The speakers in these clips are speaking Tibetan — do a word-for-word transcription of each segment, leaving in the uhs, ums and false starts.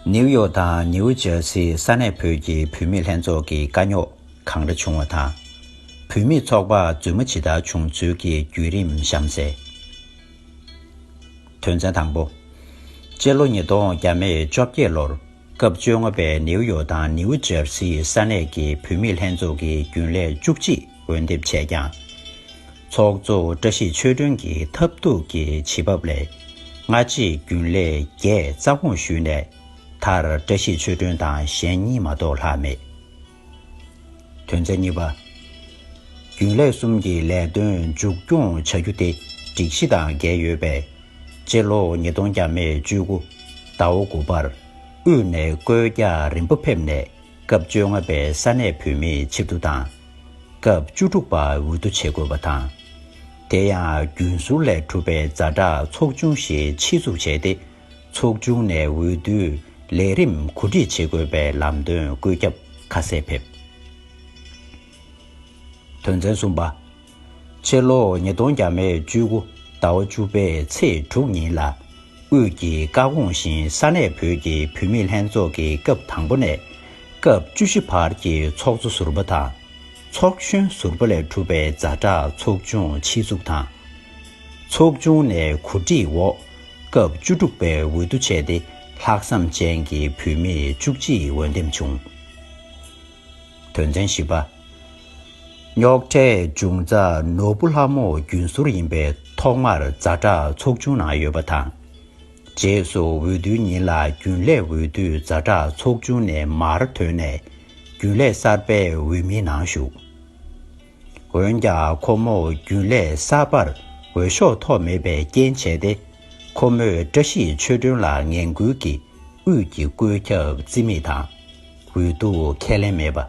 ནེའུ་ཡོག་དང་ནེའུ་ཇར་སིའི་ས་གནས་བོད་ཀྱི་བུད་མེད་ལྷན་ཚོགས་ཀྱི་དཀའ་རྙོག་གང་འདྲ་བྱུང་བ་དང་། བུད་མེད་ཚོགས་པ་རྫུན་མ་ཇི་ལྟར་བྱུང་ཚུལ་གྱི་བརྒྱུད་རིམ་གཤམ་གསལ། དོན་ཚན་དང་པོ། སྤྱི་ལོ་ཉིས་སྟོང་བརྒྱ་མེད་བཅོ་བརྒྱད་ལོར་སྐབས་བཅོ་ལྔ་པའི་ནེའུ་ཡོག་དང་ནེའུ་ཇར་སིའི་ས་གནས་ཀྱི་བུད་མེད་ལྷན་ཚོགས་ཀྱི་རྒྱུན་ལས་བཅུ་གཅིག་འོས་འདེམས་བྱས་ཀྱང་། ཚོགས་གཙོ་བཀྲ་ཤིས་ཆོས་སྒྲོན་གྱི་ཐབས་སྡུག་གི་བྱེད་བབ་ལས། སྔ་ཕྱི་རྒྱུན་ལས་བརྒྱད་རྩ་དགོངས་ཞུས་ནས། མཐར་བཀྲ་ཤིས་ཆོས་སྒྲོན་དང་གཞན་གཉིས་མ་གཏོགས་ལྷག་མེད། དོན་ཚན་གཉིས་པ། རྒྱུན་ལས་གསུམ་གྱི་ལས་དོན་མཇུག་སྐྱོང་བྱ་རྒྱུ་དེ་སྒྲིག་གཞི་དང་འགལ་ཡོད་པས། སྤྱི་ལོ་ཉིས་སྟོང་བརྒྱ་མེད་བཅུ་དགུ་ཟླ་བ་དགུ་པར་དབུས་ནས་བཀོད་རྒྱ་རིམ་པ་ཕེབས་ནས། སྐབས་བཅོ་ལྔ་པའི་ས་གནས་བོད་མིའི་ཆེད་དུ་དང་། སྐབས་བཅུ་དྲུག་པ་འོས་བསྡུ་བྱེད་དགོས་པ་དང་། དེ་ཡང་རྒྱུན་ཟུར་ལས་གྲུབ་པའི་ཛ་དྲག་ཚོགས་ཆུང་ཞིག་ཆེད་འཛུགས་བྱས་ཏེ། ཚོགས་ཆུང་ནས་འོས་བསྡུའི་ལས་རིམ་གོ་སྒྲིག་བྱེད་དགོས་པའི་ལམ་སྟོན་བཀོད་ཁྱབ་ཁ་གསལ་ཕེབས། དོན་ཚན་གསུམ་པ། ཕྱི་ལོ་ཉིས་སྟོང་བརྒྱ་མེད་བཅུ་དགུ་ཟླ་བ་བཅུ་པའི་ཚེས་དྲུག་ཉིན་ལ། དབུས་ཀྱི་བཀའ་དགོངས་བཞིན་ས་གནས་བོད་ཀྱི་བུད་མེད་ལྷན་ཚོགས་ཀྱི་སྐབས་དང་པོ་ནས་སྐབས་བཅུ་བཞི་བར་གྱི་ཚོགས་གཙོ་ཟུར་པ་དང་། ཚོགས་གཞོན་ཟུར་པ་ལས་གྲུབ་པའི་ཛ་དྲག་ཚོགས་ཆུང་ཆེད་འཛུགས་དང་། ཚོགས་ཆུང་ནས་གོ་སྒྲིག་འོག་སྐབས་བཅུ་དྲུག་པའི་འོས་བསྡུ་བྱས་ཏེ། ལྷག་བསམ་ཅན་གྱི་བུད་མེད་བཅུ་གཅིག་འོས་འདེམས་བྱུང་། དོན་ཚན་བཞི་པ། རྙོག་གྲའི་འབྱུང་རྩ་ནོར་བུ་ལྷ་མོ་རྒྱུན་ཟུར་ཡིན་པས། ཐོག་མར་ཛ་དྲག་ཚོགས་ཆུང་ནང་ཡོད་པ་དང་། རྗེས་སུ་འོས་བསྡུའི་ཉིན་ལ་རྒྱུན་ལས་འོས་བསྡུའི་ཛ་དྲག་ཚོགས་ཆུང་ནས་མར་ཐོན་ནས། རྒྱུན་ལས་གསར་པའི་འོས་མིའི་ནང་ཞུགས། འོན་ཀྱང་ཁོ་མོ་རྒྱུན་ལས་གསར་པར་འོས་ཤོག་ཐོབ་མེད་པའི་རྐྱེན་བྱས་ཏེ། ཁོ་མོས་བཀྲ་ཤིས་ཆོས་སྒྲོན་ལ་ངན་སྐུལ་གྱིས་དབུས་ཀྱི་བཀོད་ཁྱབ་རྩིས་མེད་དང་། འོས་བསྡུ་ཁས་ལེན་མེད་པ།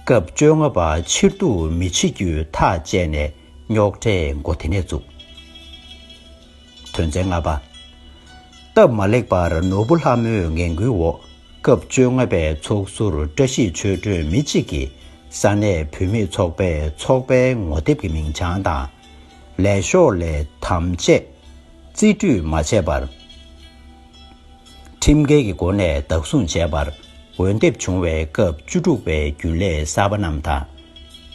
སྐབས་བཅོ་ལྔ་པ་ཕྱིར་བསྡུ་མི་བྱེད་རྒྱུའི་ཐག་བཅད་ནས་རྙོག་གྲའི་འགོ་དེ་ནས་བཙུགས། དོན་ཚན་ལྔ་པ། སྟབས་མ་ལེགས་པར་ནོར་བུ་ལྷ་མོའི་ངན་སྐུལ་འོག་སྐབས་བཅོ་ལྔ་པའི་ཚོགས་ཟུར་བཀྲ་ཤིས་ཆོས་སྒྲོན་མི་གཅིག་གིས་ས་གནས་བུད་མེད་ཚོགས་པའི་ཚོགས་པའི་ངོ་དེབ་ཀྱི་མིང་བྱང་དང་། ལས་ཤོག་ལས་ཐམས་ཅད་རྩིས་སྤྲོད་མ་བྱས་པར། ཁྲིམས་འགལ་གྱི་སྒོ་ནས་བདག་བཟུང་བྱས་པར། འོས་འདེམས་བྱུང་བའི་སྐབས་བཅུ་དྲུག་པའི་རྒྱུན་ལས་གསར་པ་རྣམས་དང་།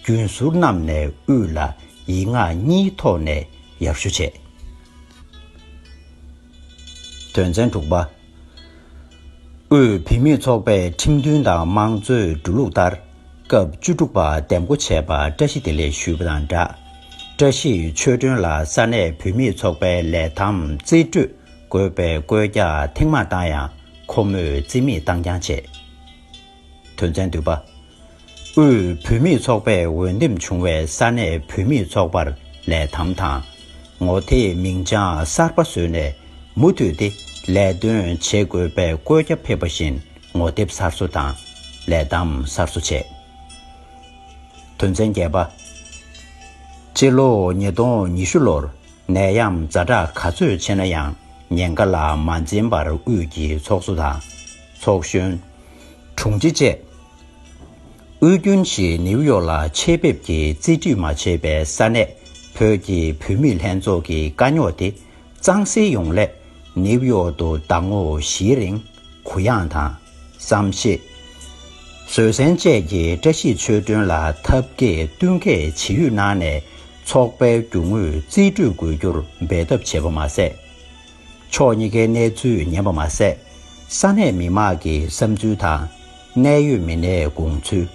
རྒྱུན་ཟུར་རྣམས་ནས་དབུས་ལ་ཡིག་ངག་གཉིས་ཐོག་ནས་ཡར་ཞུ་བྱས། དོན་ཚན་དྲུག་པ། དབུས་བུད་མེད་ཚོགས་པས་ཁྲིམས་མཐུན་དང་དམངས་གཙོའི་འགྲོ་ལུགས་ལྟར། སྐབས་བཅུ་དྲུག་པ་འདེམས་བསྐོ་བྱས་པར་བཀྲ་ཤིས་བདེ་ལེགས་ཞུས་པ་དང་སྦྲགས། བཀྲ་ཤིས་ཆོས་སྒྲོན་ལ་ས་གནས་བུད་མེད་ཚོགས་པའི་ལས་ཐམ་རྩིས་སྤྲོད་དགོས་པའི་བཀོད་རྒྱ་ཐེངས་མང་བཏང་ཡང་། ཁོ་མོས་རྩིས་མེད་བཏང་རྐྱང་བྱས། དོན་ཚན་བདུན་པ། དབུས་བུད་མེད་ཚོགས་པས་འོས་འདེམས་བྱུང་བའི་ས་གནས་བུད་མེད་ཚོགས་པར་ལས་ཐམ་དང་། ངོ་དེབ་མིང་བྱང་གསར་པ་བཟོས་ནས། མུ་མཐུད་དེ་ལས་དོན་བྱེད་དགོས་པའི་བཀོད་ཁྱབ་ཕེབས་པ་བཞིན། ངོ་དེབ་གསར་བཟོ་དང་། ལས་ཐམ་གསར་བཟོ་བྱས། དོན་ཚན་བརྒྱད་པ། སྤྱི་ལོ་ཉིས་སྟོང་ཉི་ཤུ་ལོར། ནད་ཡམས་ཛ་དྲག་ག་ཚོད་ཆེ་ན་ཡང་། ཉེན་ཁ་ལ་མ་འཛེམས་པར་དབུས་ཀྱི་ཚོགས་གཙོ་དང་། ཚོགས་གཞོན། དྲུང་ཆེ་བཅས། དབུས་རྒྱུན་གྱིས་ནེའུ་ཡོག་ལ་ཆེད་ཕེབས་ཀྱིས་རྩིས་སྤྲོད་མ་བྱས་པའི་ས་གནས་བོད་ཀྱི་བུད་མེད་ལྷན་ཚོགས་ཀྱི་དཀའ་རྙོག་དེ་གཙང་སེལ་ཡོང་སླད། ནེའུ་ཡོག་ཏུ་ཟླ་ངོ་བཞིའི་རིང་གུ་ཡངས་དང་། བསམ་ཤེས། བཟོད་བསྲན་བཅས་ཀྱིས་བཀྲ་ཤིས་ཆོས་སྒྲོན་ལ་ཐབས་མཁས་བསྟུན་མཁས་ཇི་ཡོད་གནང་ནས། ཚོགས་པའི་རྒྱུ་དངོས་རྩིས་སྤྲོད་དགོས་རྒྱུར་འབད་འཐབ་བྱས་པ་མ་ཟད། ཕྱོགས་གཉིས་ཀའི་གནས་ཚུལ་ཉན་པ་མ་ཟད། ས་གནས་མི་མང་གི་བསམ་ཚུལ་དང་། གནད་ཡོད་མི་སྣའི་དགོངས་ཚུལ།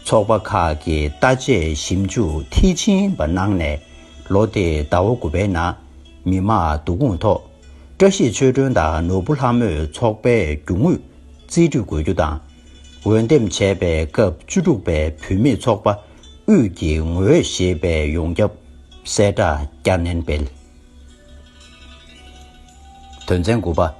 ཚོགས་པ་ཁག་གི་བརྟག་དཔྱད་ཞིབ་འཇུག་མཐིལ་ཕྱིན་པ་གནང་ནས། ལོ་དེའི་ཟླ་བ་དགུ་པའི་ནང་། མི་མང་བསྡུ་སྐོང་ཐོག་བཀྲ་ཤིས་ཆོས་སྒྲོན་དང་ནོར་བུ་ལྷ་མོས་ཚོགས་པའི་རྒྱུ་དངོས་རྩིས་སྤྲོད་དགོས་རྒྱུ་དང་། འོས་འདེམས་བྱས་པའི་སྐབས་བཅུ་དྲུག་པའི་བུད་མེད་ཚོགས་པ་དབུས་ཀྱི་ངོས་ཞེས་པའི་ཡོངས་ཁྱབ་གསལ་བསྒྲགས་བསྐྱར་ནན་སྤེལ། དོན་ཚན་དགུ་པ།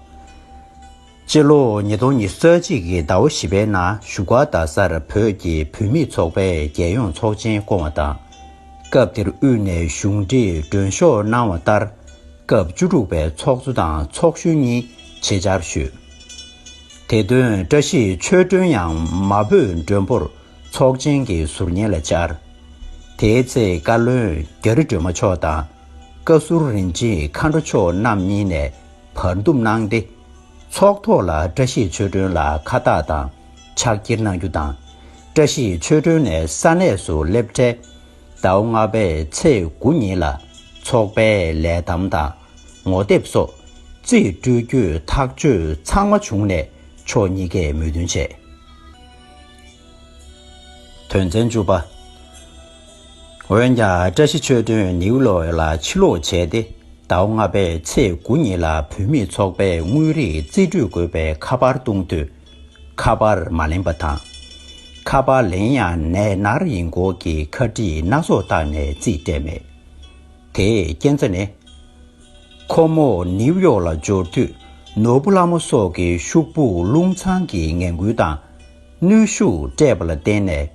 སྤྱི་ལོ་ཉིས་སྟོང་ཉི་ཤུ་རྩ་གཅིག་གི་ཟླ་བ་བཞི་པའི་ནང་བཞུགས་སྒར་རྡ་སར་བོད་ཀྱི་བུད་མེད་ཚོགས་པའི་རྒྱལ་ཡོངས་ཚོགས་ཆེན་བསྐོང་བ་དང་། སྐབས་དེར་དབུས་ནས་གཞུང་འབྲེལ་མགྲོན་ཤོག་གནང་བ་ལྟར། སྐབས་བཅུ་དྲུག་པའི་ཚོགས་གཙོ་དང་ཚོགས་གཞོན་གཉིས་ཆེད་བཅར་ཞུས། དེ་དོན་བཀྲ་ཤིས་ཆོས་སྒྲོན་ཡང་མ་བོས་མགྲོན་པོར་ཚོགས་ཆེན་གྱི་ཟུར་ཉན་ལ་བཅར། དེའི་ཚེ་བཀའ་བློན་རྒྱ་རི་སྒྲོལ་མ་མཆོག་དང་། བཀའ་ཟུར་རིན་ཆེན་མཁའ་འགྲོ་མཆོག་རྣམ་གཉིས་ནས་བར་འདུམ་གནང་སྟེ། ཚོགས་ཐོག་ལ་བཀྲ་ཤིས་ཆོས་སྒྲོན་ལ་ཁ་བཏགས་དང་ཕྱག་འཁྱེར་གནང་རྒྱུ་དང་། བཀྲ་ཤིས་ཆོས་སྒྲོན་ནས་ས་གནས་སུ་སླེབས་འཕྲལ། ཟླ་བ་ལྔ་པའི་ཚེས་དགུ་ཉིན་ལ་ཚོགས་པའི་ལས་ཐམ་དང་ངོ་དེབ་སོགས་རྩིས་སྤྲོད་རྒྱུའི་ཐག་གཅོད་ཚང་མ་བྱུང་ནས་ཕྱོགས་གཉིས་ཀས་མོས་མཐུན་བྱས། དོན་ཚན་བཅུ་པ། འོན་ཀྱང་བཀྲ་ཤིས་ཆོས་སྒྲོན་ནིའུ་ཡོག་ལ་ཕྱིར་ལོག་བྱས་ཏེ། ཟླ་བ་ལྔ་པའི་ཚེས་དགུ་ཉིན་ལ་བུད་མེད་ཚོགས་པའི་དངུལ་རིགས་རྩིས་སྤྲོད་དགོས་པའི་ཁ་པར་གཏོང་དུས། ཁ་པར་མ་ལེན་པ་དང་། ཁ་པར་ལེན་ཡང་ནད་མནར་ཡིན་སྐོར་གྱི་ཁ་དཀྲིས་སྣ་ཚོགས་བཏགས་ནས་རྩིས་སྤྲད་མེད། དེའི་རྐྱེན་རྩ་ནི། ཁོ་མོ་ནིའུ་ཡོག་ལ་འབྱོར་དུས་ནོར་བུ་ལྷ་མོ་སོགས་ཀྱི་ཤོག་བུ་རླུང་ཚང་གི་ངན་སྐུལ་དང་གནོན་ཤུགས་སྤྲད་པ་ལ་བརྟེན་ནས།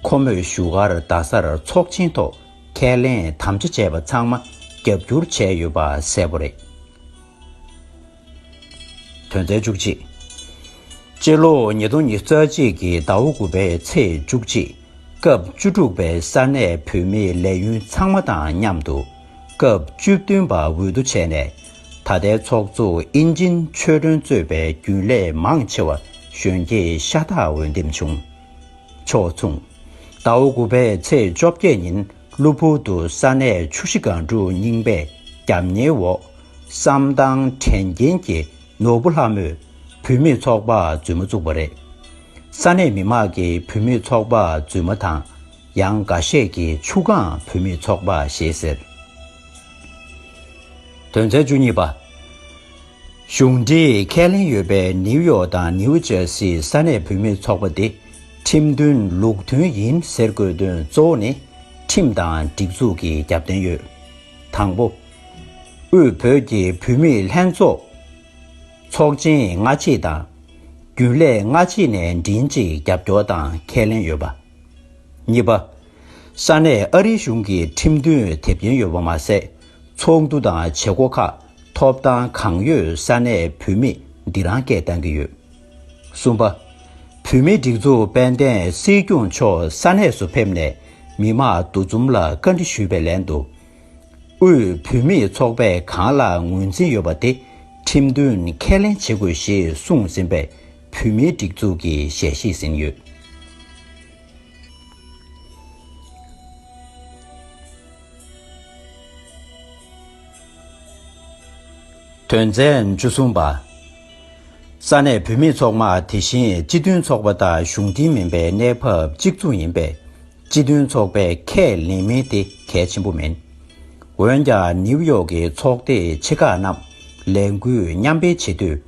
ཁོ་མོས་བཞུགས་སྒར་རྡ་སར་ཚོགས་ཆེན་ཐོག་ཁས་ལེན་དམ་བཅའ་བྱས་པ་ཚང་མ་རྒྱབ་སྐྱོར་བྱས་ཡོད་པ་གསལ་པོ་རེད། དོན་ཚན་བཅུ་གཅིག། སྤྱི་ལོ་ཉིས་སྟོང་ཉི་ཤུ་རྩ་གཅིག་གི་ཟླ་བ་དགུ་པའི་ཚེས་བཅུ་གཅིག། སྐབས་བཅུ་དྲུག་པའི་ས་གནས་བུད་མེད་ལས་ཡུན་ཚང་མ་དང་མཉམ་དུ། སྐབས་བཅུ་བདུན་པ་འོས་བསྡུ་བྱས་ནས། ད་ལྟའི་ཚོགས་གཙོ་ཨིན་ཅིན་ཆོས་སྒྲོན་གཙོས་པའི་རྒྱུན་ལས་མང་ཆེ་བ་གཞོན་སྐྱེས་ཤ་སྟག་འོས་འདེམས་བྱུང་། ཕྱོགས་མཚུངས། ཟླ་བ་དགུ་པའི་ཚེས་བཅོ་བརྒྱད་ཉིན་གློ་བུར་དུ་ས་གནས་ཆུ་བཞི་སྒང་དྲུག་རྙིང་པས་རྒྱབ་གཉེར་འོག་བསམ་གཏན་དྲན་རྒྱན་གྱི་ནོར་བུ་ལྷ་མོས་བུད་མེད་ཚོགས་པ་འཛུལ་མ་བཙུགས་པ་རེད། ས་གནས་མི་མང་གིས་བུད་མེད་ཚོགས་པ་འཛུལ་མ་དང་། ཡང་འགའ་ཤས་ཀྱིས་ཆུ་སྒང་བུད་མེད་ཚོགས་པ་ཞེས་ཟེར། དོན་ཚན་བཅུ་གཉིས་པ། གཞུང་འབྲེལ་ཁས་ལེན་ཡོད་པའི་ནིའུ་ཡོག་དང་ནིའུ་ཇར་སིའི་ས་གནས་བུད་མེད་ཚོགས་པ་དེ་ཁྲིམས་མཐུན་ལུགས་མཐུན་ཡིན་ཟེར་དགོས་དོན་གཙོ་བོ་ནི་ཁྲིམས་དང་སྒྲིག་འཛུགས་ཀྱི་རྒྱབ་རྟེན་ཡོད། དང་པོ། དབུས་བོད་ཀྱི་བུད་མེད་ལྷན་ཚོགས་ཚོགས་ཆེན་སྔ་ཕྱི་དང་། རྒྱུན་ལས་སྔ་ཕྱི་ནས་མགྲིན་གཅིག་རྒྱབ་སྐྱོར་དང་ཁས་ལེན་ཡོད་པ། གཉིས་པ། ས་གནས་ཨ་རིའི་གཞུང་གི་ཁྲིམས་མཐུན་དེབ་སྐྱེལ་ཡོད་པ་མ་ཟད། ཚོགས་འདུ་དང་བྱེད་སྒོ་ཁག་ཐོབ་ཐང་གང་ཡོད་ས་གནས་བུད་མེད་འདི་རང་སྐད་བཏང་གི་ཡོད། གསུམ་པ། བུད་མེད་སྒྲིག་འཛུགས་དཔལ་ལྡན་སྲིད་སྐྱོང་མཆོག་ས་གནས་སུ་ཕེབས་ནས་མི་མང་འདུ་འཛོམས་ལ་བཀའ་འདྲི་ཞུས་པའི་ལན་དུ། དབུས་བུད་མེད་ཚོགས་པས་གང་ལ་ངོས་འཛིན་ཡོད་པ་དེ་ཁྲིམས་མཐུན་ཁས་ལེན་བྱེད་དགོས་ཞེས་གསུངས་ཟིན་པས་བུད་མེད་སྒྲིག་འཛུགས་ཀྱི་ཞལ་བཞེས་ཟིན་ཡོད། དོན་ཚན་བཅུ་གསུམ་པ། ས་གནས་བུད་མེད་ཚོགས་མ་དེ་བཞིན་སྤྱི་མཐུན་ཚོགས་པ་དང་གཞུང་འབྲེལ་མིན་པའི་གནས་བབ་གཅིག་མཚུངས་ཡིན་པས། སྤྱི་མཐུན་ཚོགས་པས་ཁས་ལེན་མིན་དེ་གལ་ཆེན་པོ་མིན། འོན་ཀྱང་ནིའུ་ཡོག་གི་ཚོགས་སྡེ་ཆེ་ཁག་རྣམས་ལས་འགུལ་མཉམ་སྤེལ་བྱེད་དུས།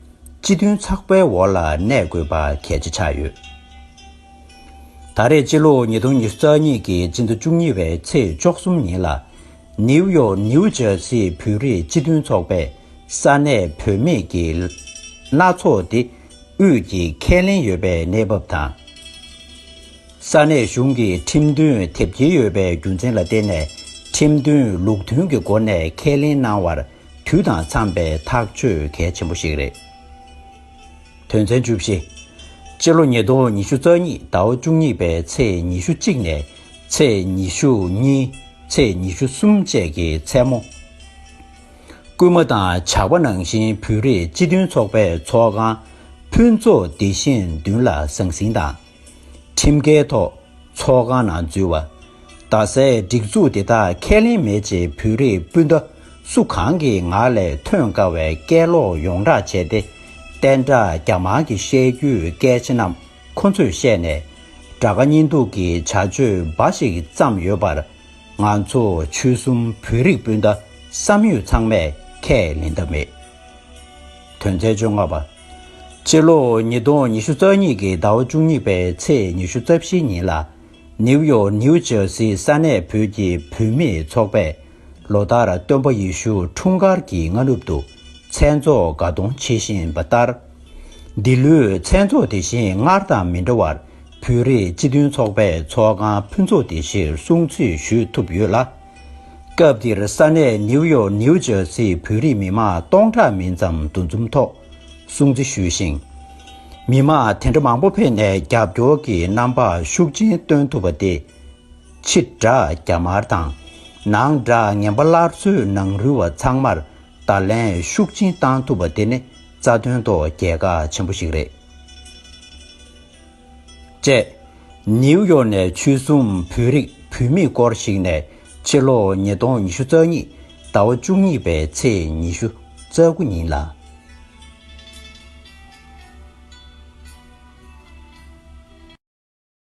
སྤྱི་མཐུན་ཚོགས་པའི་འོག་ལ་གནས་དགོས་པ་གལ་ཆེ་ཆགས་ཡོད། ད་རེས་སྤྱི་ལོ་ཉིས་སྟོང་ཉི་ཤུ་རྩ་གཉིས་ཀྱི་སྤྱི་ཟླ་བཅུ་གཉིས་པའི་ཚེས་བཅུ་གསུམ་ཉིན་ལ། ནིའུ་ཡོག་ནིའུ་ཇར་སིའི་བོད་རིགས་སྤྱི་མཐུན་ཚོགས་པས་ས་གནས་བུད་མེད་ཀྱི་སྣ་ཚོགས་དེ་དབུས་ཀྱིས་ཁས་ལེན་ཡོད་པའི་གནས་བབ་དང་། ས་གནས་གཞུང་གིས་ཁྲིམས་མཐུན་དེབ་སྐྱེལ་ཡོད་པའི་རྒྱུ་མཚན་ལ་བརྟེན་ནས་ཁྲིམས་མཐུན་ལུགས་མཐུན་གྱི་སྒོ་ནས་ཁས་ལེན་གནང་བར་དུས་དང་འཚམས་པའི་ཐག་གཅོད་གལ་ཆེན་པོ་ཞིག་རེད། དོན་ཚན་བཅུ་བཞི། སྤྱི་ལོ་ཉིས་སྟོང་ཉི་ཤུ་རྩ་གཉིས་ཟླ་བ་བཅུ་གཉིས་པའི་ཚེས་ཉི་ཤུ་གཅིག་ནས་ཚེས་ཉི་ཤུ་གཉིས། ཚེས་ཉི་ཤུ་གསུམ་བཅས་ཀྱི་མཚན་མོ། སྐུལ་མ་དང་ཇག་པ་ནང་བཞིན་བོད་རིགས་སྤྱི་མཐུན་ཚོགས་པའི་ཚོགས་ཁང་ཕུན་ཚོགས་བདེ་ཆེན་མདུན་ལ་ཟང་ཟིང་དང་། ཁྲིམས་འགལ་ཐོག་ཚོགས་ཁང་ནང་འཛུལ་བ། རྡ་སའི་སྒྲིག་འཛུགས་དེ་དག་ཁས་ལེན་མེད་ཅེས་བོད་རིགས་སྤུན་ཟླ་སུ་གང་གི་ངག་ལས་ཐོན་དཀའ་བའི་སྐད་ལོག་ཡོངས་གྲགས་བྱས་ཏེ། བསྟན་དགྲ་རྒྱ་དམར་གྱི་བཤད་རྒྱུད་སྐད་ཆ་རྣམས་ཁོ་ཚོས་བཤད་ནས། དགྲ་དགའ་གཉེན་སྡུག་གི་བྱ་སྤྱོད་འབའ་ཞིག་བརྩམས་ཡོད་པར། ང་ཚོ་ཆོལ་གསུམ་བོད་རིགས་སྤུན་ཟླ་བསམ་ཡོད་ཚང་མས་ཁས་ལེན་ཐབས་མེད། དོན་ཚན་བཅོ་ལྔ་པ། སྤྱི་ལོ་ཉིས་སྟོང་ཉི་ཤུ་རྩ་གཉིས་ཀྱི་ཟླ་བ་བཅུ་གཉིས་པའི་ཚེས་ཉི་ཤུ་རྩ་བཞི་ཉིན་ལ། ནིའུ་ཡོག་ནིའུ་ཇར་སིའི་ས་གནས་བོད་ཀྱི་བུད་མེད་ཚོགས་པས་ལོ་ལྟར་སྟོན་པ་ཡེ་ཤུ་འཁྲུངས་སྐར་གྱི་སྔ་ནུབ་ཏུ་མཚན་ཚོགས་དགའ་གཏོང་བྱེད་བཞིན་པ་ལྟར། འདི་ལོའི་མཚན་ཚོགས་དེ་བཞིན་སྔར་དང་མི་འདྲ་བར། བོད་རིགས་སྤྱི་མཐུན་ཚོགས་པའི་ཚོགས་ཁང་ཕུན་ཚོགས་བདེ་ཆེར་སྲུང་བརྩི་ཞུས་ཐུབ་ཡོད་ལ། སྐབས་འདིར་ས་གནས་ནིའུ་ཡོག་ནིའུ་ཇར་སིའི་བོད་རིགས་མི་མང་སྟོང་ཕྲག་མིན་ཙམ་འདུ་འཛོམས་ཐོག་སྲུང་བརྩི་ཞུས་ཤིང་། མི་མང་དེ་འདྲ་མང་པོ་ཕེབས་ནས་རྒྱབ་སྐྱོར་གྱི་རྣམ་པ་ཤུགས་ཆེན་སྟོན་ཐུབ་པ་སྟེ། ཕྱི་དགྲ་རྒྱ་དམར་དང་། ནང་དགྲ་ངན་པ་སླར་གསོའི་ནང་རུལ་བ་ཚང་མར། བརྡ་ལན་ཤུགས་ཆེན་བཏང་ཐུབ་པ་དེ་ནི་ རྩ་དོན་ཐོག་རྒྱལ་ཁ་ཆེན་པོ་ཞིག་རེད། ཅེས། ནིའུ་ཡོག་ནས་ཆོལ་གསུམ་བོད་རིགས་བུད་མེད་སྐོར་ཞིག་ནས་ཕྱི་ལོ་ཉིས་སྟོང་ཉི་ཤུ་རྩ་གཉིས་ཟླ་བ་བཅུ་གཉིས་པའི་ཚེས་ཉི་ཤུ་རྩ་དགུ་ཉིན་ལ་